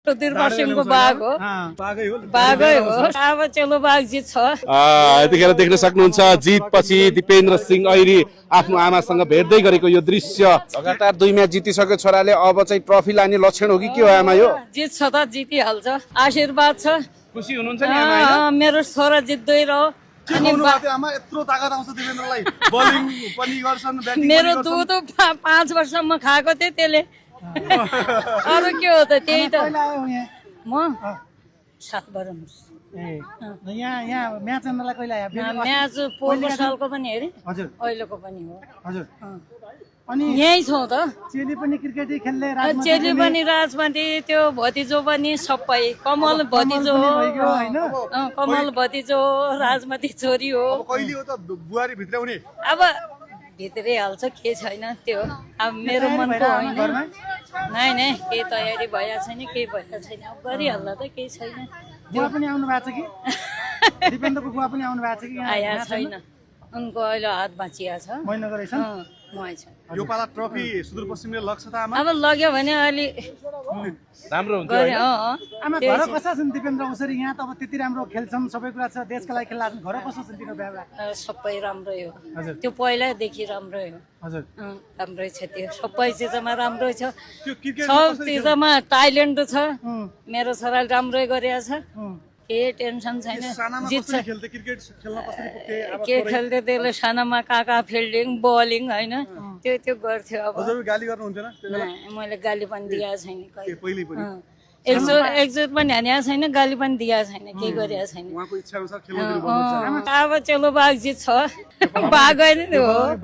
सुधीर बसिङको बाघ हो बाघै हो अब चलो बाघ जित्छ यतिखेर देख्न सक्नुहुन्छ जितपछि दिपेन्द्र सिंह ऐरी आफ्नो आमासँग भेट्दै गरेको यो दृश्य। लगातार 2 म्याच जितिसक्यो छोराले, अब चाहिँ ट्रफी लाने लक्षण हो कि के हो आमा यो? जित्छ त जितिहाल्छ, आशीर्वाद छ। खुसी हुनुहुन्छ नि आमा हैन? मेरो छोरा जित्दै रह। आमा यत्रो तागत आउँछ दिपेन्द्रलाई, बलिङ पनि गर्छन्, ब्याटिङ पनि मेरो दुध 5 वर्षसम्म खाएको थिएँ त्यसले। अरू के हो त त्यही त। म 7 वर्ष यहाँ म्याच हेर्नलाई कहिले आयो? म्याच पोहोरको सालको पनि हेरेँ, हजुर अहिलेको पनि हो। हजुर अनि यहीँ छौँ त। चेली पनि क्रिकेटै खेल्ने, चेली पनि राजमाथि, त्यो भतिजो पनि सबै, कमल भतिजो हो, कमल भतिजो हो, राजमाथि छोरी हो। कहिले हो त बुहारी भित्राउने? अब भित्रै हाल्छ, के छैन त्यो अब मेरो मनको होइन। नै नै केही तयारी भएको छैन, केही भएको छैन, अब गरिहाल्ला त, केही छैन। बुवा पनि आउनु भएको छ कि? दिपेन्द्रको बुवा पनि आउनु भएको छ कि? आएको छैन, उनको अहिले हात बाँचिएको छ। महिना गरेछ यो पाला ट्रफी सुदूरपश्चिमले लग्छ त आमा? अब लग्यो भने अलि राम्रो हुन्छ गरे। आमा घर कसा छन् दिपेन्द्र? उसरी यहाँ त अब त्यति राम्रो खेल्छन्, सबै कुरा छ, देशका लागि खेल्ला छन्, घर कस्तो छ तिम्रो बेला? सबै राम्रै हो, त्यो पहिल्यैदेखि राम्रै हो। हजुर राम्रै छ, त्यो सबै चिजमा राम्रै छ, सब चिजमा ट्यालेन्ट छ। मेरो छोराले राम्रै गरेको छ, केही टेन्सन छैन, जित्छ। के खेल्थ्यो त्यसले सानामा, काका फिल्डिङ बलिङ होइन, त्यो गर्थ्यो। अब गाली गर्नुहुन्छ न? मैले गाली पनि दिएको छैन, एकजोट पनि हानेको छैन, गाली पनि दिएको छैन, केही गरेको छैन। अब चलो बाघ जित्छ, बाघै हो,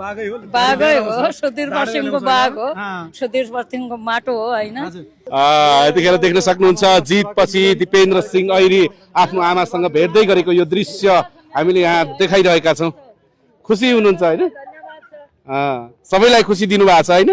बाघै हो, सुधीर बसिङको बाघ हो, सुधीर बसिङको माटो हो होइन। यतिखेर देख्न सक्नुहुन्छ जितपछि दिपेन्द्र सिंह ऐरी आफ्नो आमासँग भेट्दै गरेको यो दृश्य हामीले यहाँ देखाइरहेका छौँ। खुसी हुनुहुन्छ होइन? सबैलाई खुसी दिनु भएको छ होइन?